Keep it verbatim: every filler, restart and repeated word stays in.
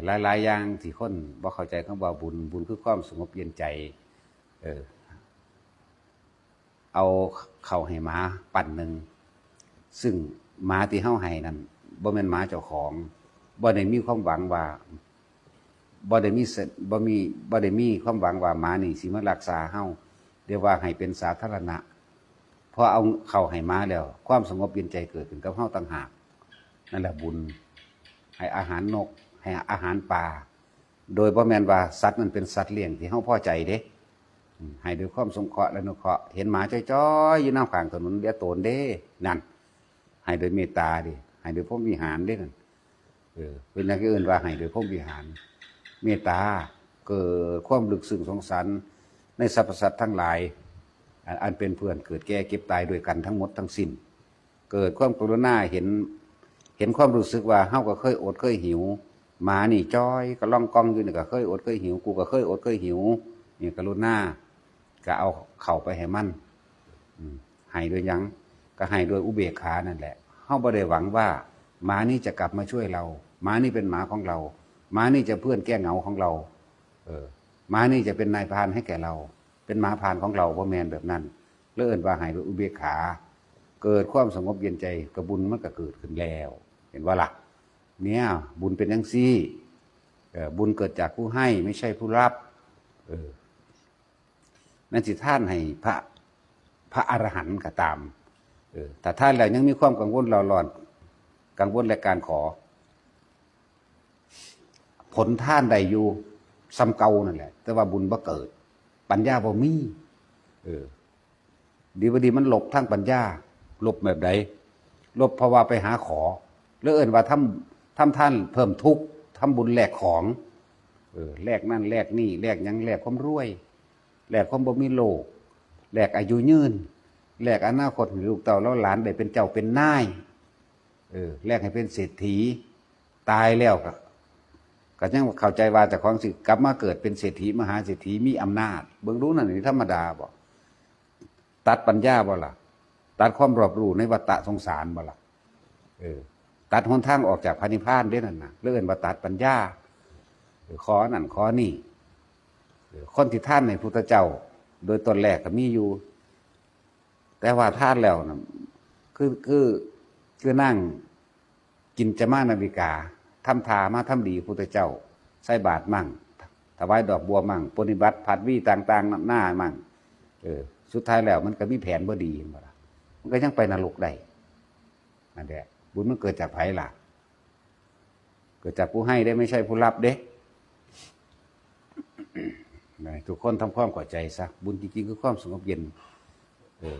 หลายๆอย่างที่คนบ่เข้าใจคำว่าบุญ บุญคือความสงบเย็นใจ เออ เอาข้าวให้หมาปั้นหนึ่ง ซึ่งหมาที่เฮาให้นั่นบ่แม่นหมาเจ้าของ บ่ได้มีความหวังว่า บ่ได้มีส- บ่มี บ่ได้มีความหวังว่าหมานี่สิมารักษาเฮา เรียกว่าให้เป็นสาธารณะ พอเอาข้าวให้หมาแล้ว ความสงบเย็นใจเกิดขึ้นกับเฮาต่างหาก นั่นแหละบุญ ให้อาหารนก ให้อาหารปลา โดยบ่แม่นว่าสัตว์นั้นเป็นสัตว์เลี้ยงที่เฮาพอใจเด้ อืม ให้ด้วยความสงเคราะห์และอนุเคราะห์ เห็นหมาจ้อยๆอยู่นำข้างถนน อย่าโตนเด้ นั่น ให้ด้วยเมตตาเด้ ให้ด้วยพรหมวิหารเด้นั่น เออ เป็นหยังคือเอิ้นว่าให้ด้วยพรหมวิหาร เมตตา เกิดความลึกซึ้งสงสารในสรรพสัตว์ทั้งหลาย อัน- อันเป็นเพื่อนเกิดแก่เจ็บตายด้วยกันทั้งหมดทั้งสิ้น เกิดความกรุณา เห็น- เห็นความรู้สึกว่าเฮาก็เคยอดเคยหิว หมานี่จ้อยกะล่องกองอยู่นี่ก็เคยอดเคยหิว กูก็เคยอดเคยหิว นี่กรุณา ก็เอาเข้าไปให้มัน อืม ให้ด้วยหยัง ก็ให้ด้วยอุเบกขานั่นแหละ เฮาบ่ได้หวังว่าหมานี่จะกลับมาช่วยเรา หมานี่เป็นหมาของเรา หมานี่จะเพื่อนแก้เหงาของเรา เออ หมานี่จะเป็นนายพรานให้แก่เรา เป็นหมาพรานของเรา บ่แม่นแบบนั้น เลยเอิ้นว่าให้ด้วยอุเบกขา เกิดความสงบเย็นใจ กะบุญมันก็เกิดขึ้นแล้ว เห็นบ่ล่ะ เนี่ย บุญเป็นจั่งซี้ เออ บุญเกิดจากผู้ให้ ไม่ใช่ผู้รับ เออ แม้นสิทานให้พระ- พระอรหันต์ก็ตาม เออ ถ้าทานแล้วยังมีความกังวลเร่าร้อน กังวลและการขอ ผลทานได้อยู่ส่ำเก่านั่นแหละ แต่ว่าบุญบ่เกิด ปัญญาบ่มี เออ ดีบ่ดีมันหลบทางปัญญา หลบแบบใด หลบเพราะว่าไปหาขอ แล้วเอิ้นว่าทำ- ทำทานเพิ่มทุกข์ ทำบุญแลกของ เออ แลกนั่นแลกนี่ แลกหยัง แลกความรวย แลกความบ่มีโรค แลกอายุยืน แลกอนาคตให้ลูกเต้าเหล่าหลานได้เป็นเจ้าเป็นนาย เออ แลกให้เป็นเศรษฐี ตายแล้วก็- ก็ยังเข้าใจว่าเจ้าของสิกลับมาเกิดเป็นเศรษฐีมหาเศรษฐีมีอำนาจ เบิ่งดูนั่นนี่ธรรมดาบ่ ตัดปัญญาบ่ล่ะ ตัดความรอบรู้ในวัฏฏะสงสารบ่ล่ะ เออ ตัดหนทางออกจากพระนิพพานเด้นั่นน่ะ เลยเอิ้นว่าตัดปัญญา เออ ข้อนั่นข้อนี้ เออ คนที่ทานให้พุทธเจ้า โดยตนแรกก็มีอยู่ แต่ว่าทานแล้วน่ะ คือ- คือ- คือนางกินจมานาวิกา ทำทามาทำดีพุทธเจ้า ใส่บาตรมั่ง ถวายดอกบัวมั่ง ปรนนิบัติพัดวีต่างๆนานามั่ง เออ สุดท้ายแล้วมันก็มีแผนบ่ดี เห็นบ่ล่ะ มันก็ยังไปนรกได้ นั่นแหละ บุญมันเกิดจากไผล่ะ เกิดจากผู้ให้ได้ ไม่ใช่ผู้รับเด้ นะ ทุกคนทำความเข้าใจซะ บุญจริงๆคือความสงบเย็น เออ